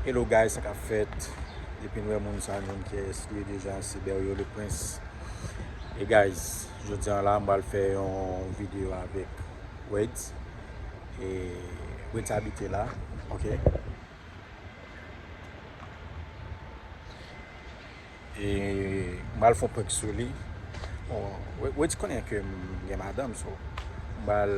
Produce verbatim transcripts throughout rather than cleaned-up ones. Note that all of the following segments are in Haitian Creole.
Hello guys, sa k ap fèt? Depi n wè moun sa, nou konn kiyès li deja, se Berrio le Prince. E guys, jodi a la, m pral fè yon videyo avèk Weds. E Weds abite la, ok? E m pral fè yon prank sou li. Bon, Weds konnen ke m gen madanm, so m pral,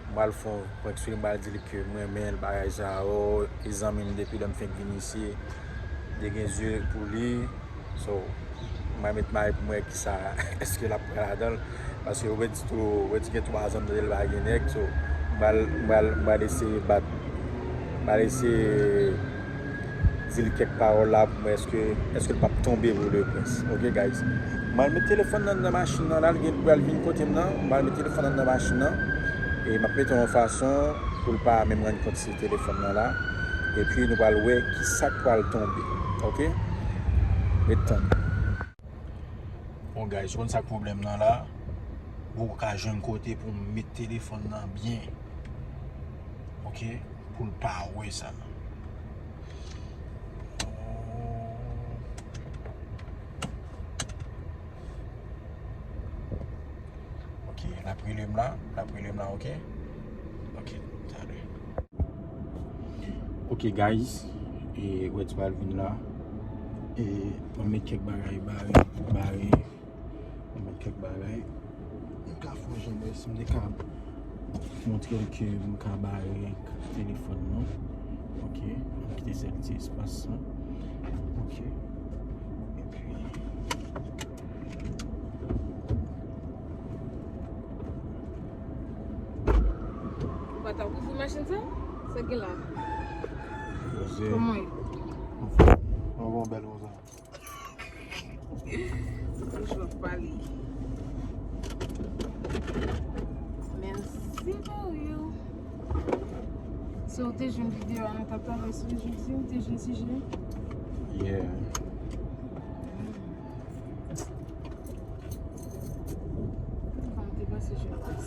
m pral fè yon prank sou li, m pral di li ke m renmen l, bagay sa yo, li zanmi m depi lè m fenk vin isi, li gen zye pou li. So, m pral met mayi pou m wè kisa, èske l ap pran ladan l. Paske Weds tou, Weds gen twazan m tande l pa gen nèg, so, m pral, m pral, m pral eseye bat, m pral eseye di l kèk pawòl la pou m wè èske, èske l p ap tonbe pou le Prince. Ok, guys? M pral met telefòn nan nan machin nan la, l gen, l pral vin kote m nan, m pral met telefòn nan nan machin nan, e m ap mete yon fason pou l pa menm rann kont se telefòn nan la, epi nou pral wè kisa k pral tonbe. Ok? Ret tann. Bon, guys, ou konn sa k pwoblèm nan la? Ou ka jwenn kote pou m met telefòn nan byen. Ok? Pou l pa wè sa. Ok, l ap rele m la, l ap rele m la, ok? Ok, talè. Ok, guys, e Weds pral vin la. E mwen met kèk bagay bare, bare. Mwen met kèk bagay. M ka fè yon jan, mwen, si m te ka montre l ke m ka bare telefòn nan. Ok, m kite sèl ti espas sa. Ok. Epi, ou pa t ap ouvri machin sa? Sa gen la? Poze. Kòman ye? Anfòm. Anfòm, bèl konsa. Toujou ap pale. Mèsi, Mario. So, ou te jwenn videyo a nou t ap travay sou li jodi, ou te jwenn sijè? Yeah. Kòman te pase jodi a?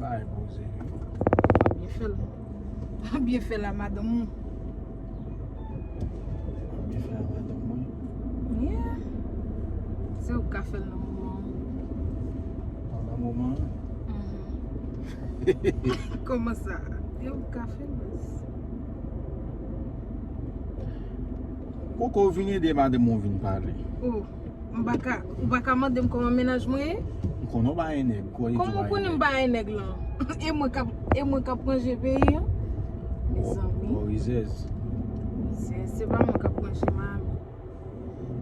Bay poze. W ap byen fè l. W ap byen fè l a madanm ou. W ap byen fè l a madanm mwen. Yeah. Se ou k ka fè l nan moman an. Pandan moman an? Mhm. Kòman sa? E ou k ka fè l, baz? Poko vin ede madanm ou vin pale. Oh. M pa ka, ou pa ka mande m kòman mennaj mwen ye? M konnen w pa gen nèg. Kòman w konnen m pa gen nèg lan? E mwen k ap, e mwen k ap ranje peyi an? Mezanmi. Gwo rizèz. Rizèz, se pa mwen k ap ranje Miami.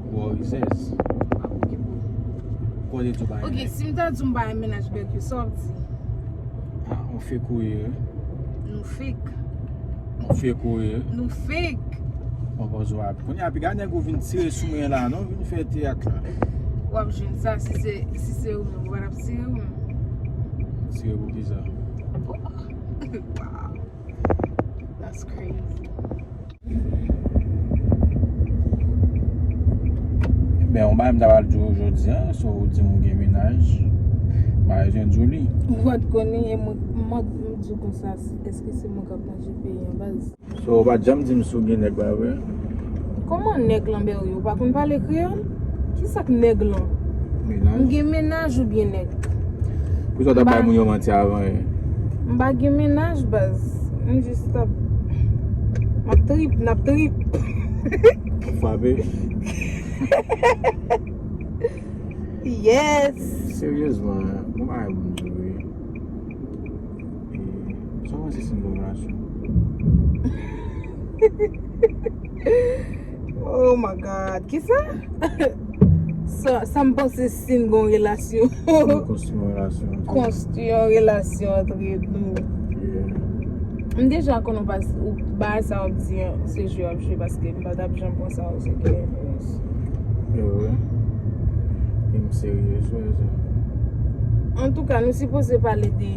Gwo rizèz. M pa okipe w. Kote tou pa gen nèg. Ok, si m ta di w m pa gen mennaj, Berrio, sa w ap di? Ah, on fake ou ye, wi. Nou fake. On fake ou ye. Nou fake. Bon, pòz ou ap. Kounye a, piga nèg ou vin tire sou mwen la, non? Vin fè teyat la. W ap jwenn sa, si se, si se ou menm, ou pa t ap tire ou menm. Tire pou kisa? Wow. That's crazy. Ebyen, yon bagay m ta pral di w jodi a, so ou di m ou gen mennaj, m pa bezwen di w li. Ou pa t konnen, e mwen, mwen, m di w konsa, si, èske se mwen k ap ranje peyi an, baz? So, ou pa t janm di m si w gen nèg, pa vre? Kòman nèg lan, Berrio? Ou pa konn pale kreyòl? Kisa k nèg lan? Mennaj? M gen mennaj oubyen nèg? Poukisa w t ap bay moun yo manti avan, e? M pa gen mennaj, baz. M jis t ap, m ap trip, n ap trip. Frape. Yes. Seryezman, mwen pa wè moun jwe. E, sa w panse si n gen yon relasyon? Oh my God. Kisa? Sa, sa m panse si n gen yon relasyon. Si n konstwi yon relasyon antre nou. Konstwi yon relasyon antre nou. Yeah. M deja konnen w pa, ou, bagay sa w ap di an, se jwe w ap jwe paske m pa t ap janm pran sa o serye. E vre. E m serye, serye, serye. Antouka, nou sipoze pale de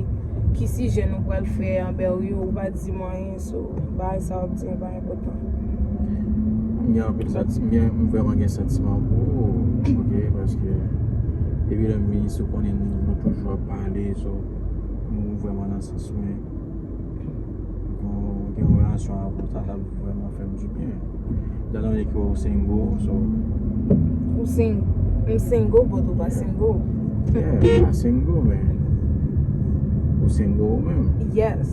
ki sijè nou pral fè an, Berrio, ou pa di m anyen, so, bagay sa w ap di an pa enpòtan. M gen anpil santi-, m gen, m vrèman gen santiman pou ou, ok, paske depi lè m vin isi, ou konnen nou, nou toujou ap pale, so, nou vrèman nan sans mwen. Bon, Yon relasyon avè w, sa t ap vrèman fè m dibyen. Etan donné ke w single, so. Ou sing, m single, but ou pa single. Yeah, ou pa single, men ou single ou menm. Yes.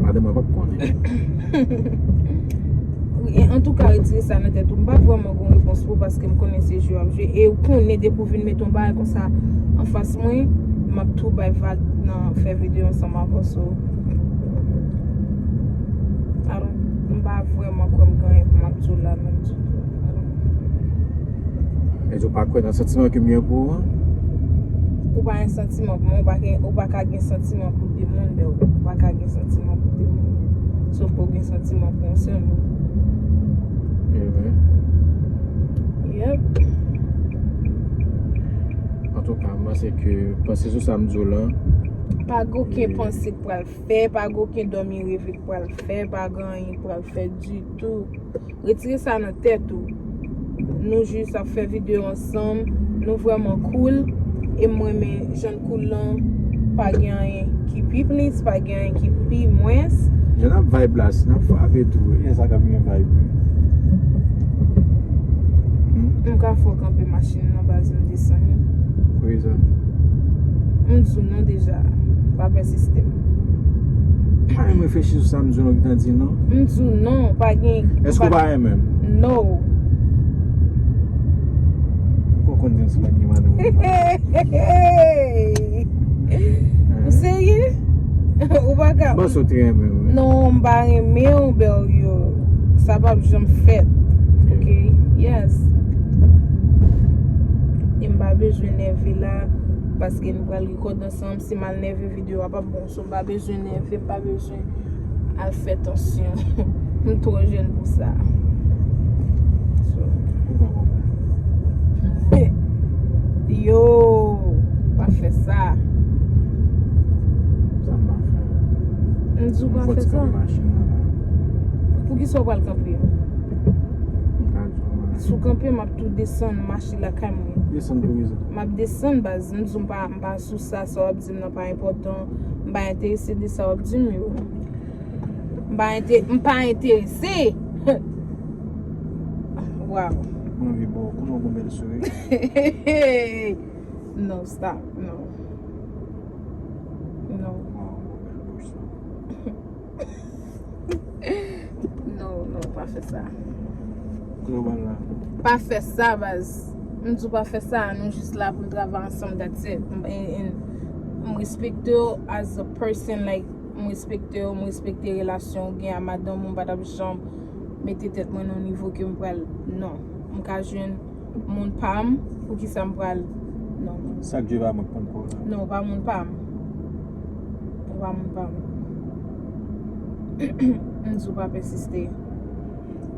Madanm mwen p ap konnen. Wi, e antouka, retire sa nan tèt ou. M pa vrèman gon repons pou ou paske m konnen se jwe w ap jwe. E ou konnen depi w vin mete yon bagay konsa anfas mwen, m ap tou bay vag nan fè videyo ansanm avè w. So, I don't, m pa vrèman kwè m gen anyen pou m ap di w la menm ditou. I don't. E ou pa kwè nan santiman ke m gen pou ou an? Ou pa gen santiman pou mwen, ou pa gen, ou pa ka gen santiman pou de moun, bèl. Ou pa ka gen santiman pou de moun. Sof ke w gen santiman pou yon sèl moun. Ebyen. Yep. Antouka, m panse ke, panse sou sa m di w lan. Pa gen okenn panse k pral fè, pa gen okenn dòmi reve k pral fè, pa gen anyen k pral fè ditou. Retire sa nan tèt ou. Nou jis ap fè videyo ansanm, nou vrèman cool, e m renmen jan n cool lan, pa gen anyen ki pi plis, pa gen anyen ki pi mwens. Jan n ap vibe la, si n ap frape tou, e sa k ap gen vibe. Hmm? M ka fè w kanpe machin nan, baz, m desann li. Wi, sa. M di w non deja, pa pèsiste m. Pa menm reflechi sou sa m di w non, ki tan di non. M di w non, pa gen. Èske w pa renmen m? No. Ou konn di m si pa gen madanm. Ou serye? Ou pa ka. Bon, so te renmen m. Non, m pa renmen w, Berlio. Sa p ap janm fèt. Ok? Yes. E m pa bezwen nève la, paske nou pral rekòd ansanm. Si m al nève, videyo a p ap bon. So, m pa bezwen nève, m pa bezwen al fè tansyon. M twò jèn pou sa. So. Yo, pa fè sa. Sa m pa fè. M di w pa fè sa. Poukisa w pral kanpe? Si w kanpe, m ap tou desann, mache lakay mwen. Desann pou kisa? M ap desann, baz. M di w m pa, m pa sou sa, sa w ap di m nan pa enpòtan. M pa enterese de sa w ap di m yo. M pa ente-, m pa enterese. Wow. Mwen anvi ba w, konnen w gon bèl souri. No, stop. No. No. Wow, gon bèl bouch sa. No, no, pa fè sa. Global la. Pa fè sa, baz. M di w pa fè sa, nou jis la pou n travay ansanm, that's it. M, and, and m respekte w as a person, like, m respekte w, m respekte relasyon w gen a madanm ou, m pa t ap janm mete tèt mwen nan nivo ke m pral, non. M ka jwenn moun pa m, poukisa m pral, non. Sa k dwe pa mwen k konn kò w la. Non, ou pa moun pa m. Ou pa moun pa m. M di w pa pèsiste.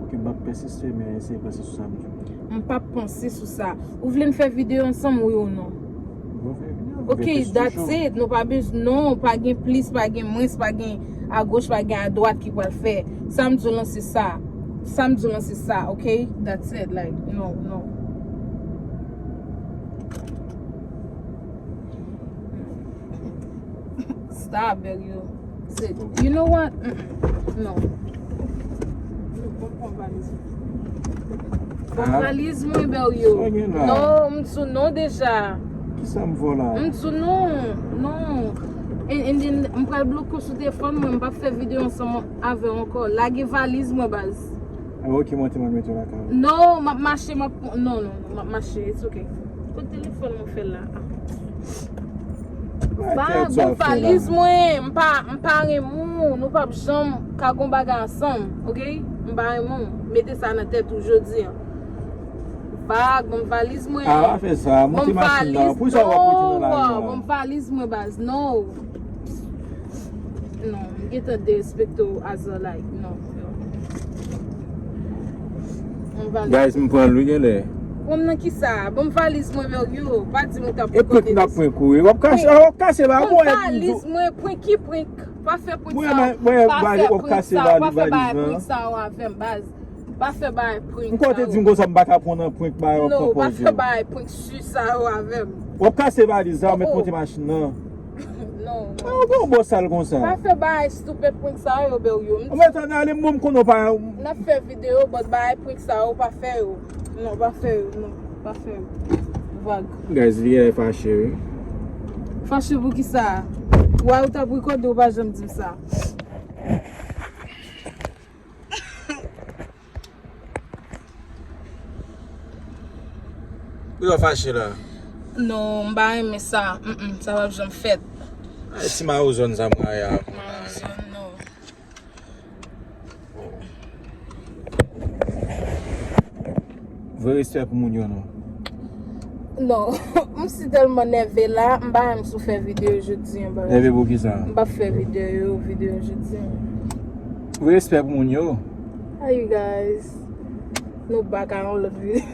Ok, m p ap pèsiste, men eseye panse sou sa m di w. M p ap panse sou sa. Ou vle n fè videyo ansanm, wi ou non? Nou fè videyo, Ok, that's it. Nou pa bezwen, non, pa gen plis, pa gen mwens, pa gen agoch, pa gen adwat ki pral fè. Sa m di w lan se sa. Sa m di w lan se sa, ok? That's it, like, no, no. Stop, Berlio. Se, you know what? Mm-mm. No. Ban m valiz mwen, Berlio. Sa gen la? No, m di w non deja. Kisa m vòlò a? M di w non, non. And, and then, m pral bloke w sou telefòn mwen, m p ap fè videyo ansanm avè w ankò. Lage valiz mwen, baz. Ah, ok, monte mwen mete w lakay. No, m ap mache, m ap, non, non, non, m ap mache, it's ok. Kote telefòn mwen fè la? Ah. Vag, ban m valiz mwen, m pa, m pa renmen w, nou p ap janm ka gon bagay ansanm, ok? M pa renmen w, mete sa nan tèt ou jodi an. Vag, ban m valiz mwen. Ah, pa fè sa, monte machin nan, pou sa w ap monte nan lari an. Ban m valiz mwen, baz, no. Non, m gentan derespekte w as a, like, non. Ban m valiz. Guys, m pran l wi genlè. Pran m nan kisa? Ban m valiz mwen, Berlio. Pa di m ou t ap E prank n ap prank ou wi. W ap kase, w ap kase ba mwen. Ban m valiz mwen, prank ki prank? Pa fè prank sa. Pa fè prank sa, pa fè bagay prank sa yo avè m, baz. Pa fè bagay prank sa. M kwè w te di m konsa m pa ka pran nan prank ba yo. Non, pa fè bagay prank si sa yo avè m. W ap kase valiz la, w mèt monte machin nan. Non, non. Ou pa yon bòs sal konsa. Pa fè bagay stupid prank sa yo, Bergio. Ou mèt ann ale, mwen m konnen w pa. N ap fè videyo, but bagay prank sa yo, pa fè yo. Non, pa fè yo, non, pa fè yo. Vag. Guys, li genlè fache, wi. Fache pou ki sa? Why ou t ap rekòde, ou pa janm di m sa? Poukisa w fache la? Non, m pa renmen sa. Mm, mm, sa p ap janm fèt. Ay, ti mawo zòn sa m rayi a. Mawo zòn, non. Vre respè pou moun yo, non. Non, m si tèlman nève la, m pa menm sou fè videyo jodi an, bro. Nève pou ki sa? M p ap fè videyo, videyo jodi an. Vre respè pou moun yo. Hi, you guys. Nou back a yon lòt videyo.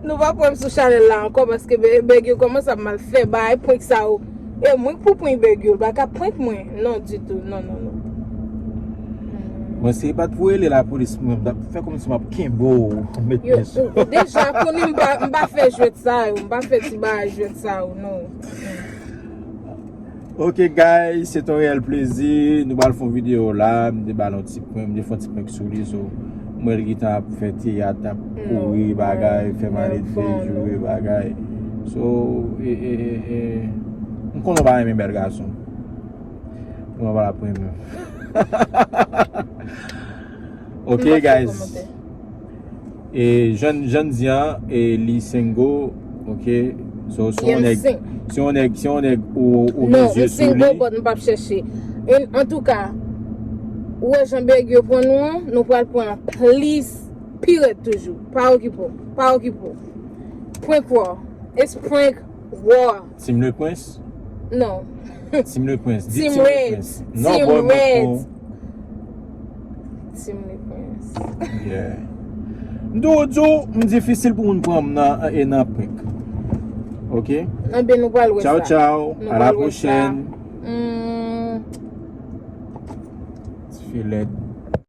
Nou pa pran m sou chanèl la ankò paske Be-, Bergio kòmanse ap mal fè bagay prank sa yo. E mwen k pou prank Bergio, l pa ka prank mwen. Non, ditou. Non, non, non. Mwen, si e pa t pou rele lapolis, mwen, m t ap fè kòmsi m ap kenbe w, m met men sou. Deja, konnen m pa, m pa fè jwèt sa yo, m pa fè ti bagay jwèt sa yo, non. Ok, guys, se t on reyèl plezi. Nou pral fè yon videyo la, m te ba l yon ti prank, m te fè yon ti prank sou li, so, m wè l gentan ap fè teyat, ap kouri, bagay, fè malelve, joure, bagay. So, e, e, e, e, m konnen w pa renmen bèl gason. Mwen pa la premye. Ok, guys. E jan, jan di an, e li single, ok. So, se yon nèg, se yon nèg, se yon nèg ou, ou gen zye sou li. Non, m single, but m p ap chèche. Antouka, ou wè jan Bergio pran nou an, nou pral pran plis, pi rèd toujou. Pa okipe w, pa okipe w. Prank war. It's prank war. Team Le Prince? Non. Team Le Prince. Di Team Le Prince. Non, boy, mwen pran. Team Le Prince. Yeah. M tou di w, m difisil pou moun pran m nan, e nan prank. Ok? Ebyen, nou pral wè sa. Ciao, ciao. À la prochaine. Mm. Ti fi lèd.